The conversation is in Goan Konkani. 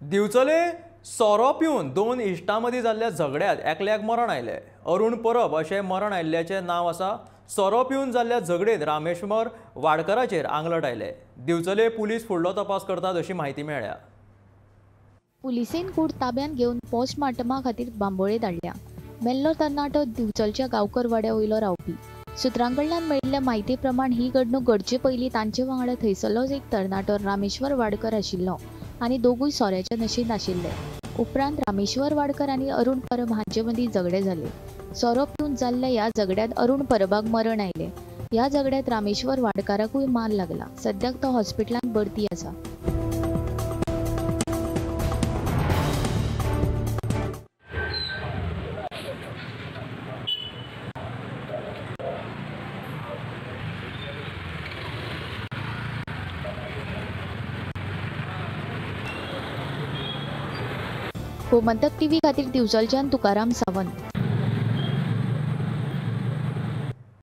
दिवचले सोरो पिवन दोन इश्टां मदीं जाल्ल्या झगड्यांत एकल्याक मरण आयलें. अरुण परब अशें मरण आयिल्ल्याचें नांव आसा. सोरो पिवन जाल्ल्या झगडेंत रामेश्वर वाडकराचेर आंगलट आयलें. दिवचले पुलीस फुडलो तपास करतात अशी म्हायती मेळ्ळ्या. पुलिसेन कूड ताब्यांत घेवन पोस्टमार्टमा खातीर बांबोळे धाडल्या. मेल्लो तरणाटो दिवचलच्या गांवकर वाड्या वयलो रावपी. सुत्रां कडल्यान मेळिल्ले म्हायती प्रमाण ही घडणूक घडचे पयलीं तांचे वांगडा थंयसरलोच एक तरणाटो रामेश्वर वाडकर आशिल्लो आनी दोगूय सोऱ्याच्या नशेंत आशिल्ले. उपरांत रामेश्वर वाडकर आनी अरुण परब हांचे मदीं झगडें जालें. सोरो पिवन जाल्ल्या ह्या झगड्यांत अरुण परबाक मरण आयलें. ह्या झगड्यांत रामेश्वर वाडकाराकूय मार लागला. सद्याक तो हॉस्पिटलांत भरती आसा. गोमंतक टीव्ही खातीर दिवचलच्यान तुकाराम सावंत.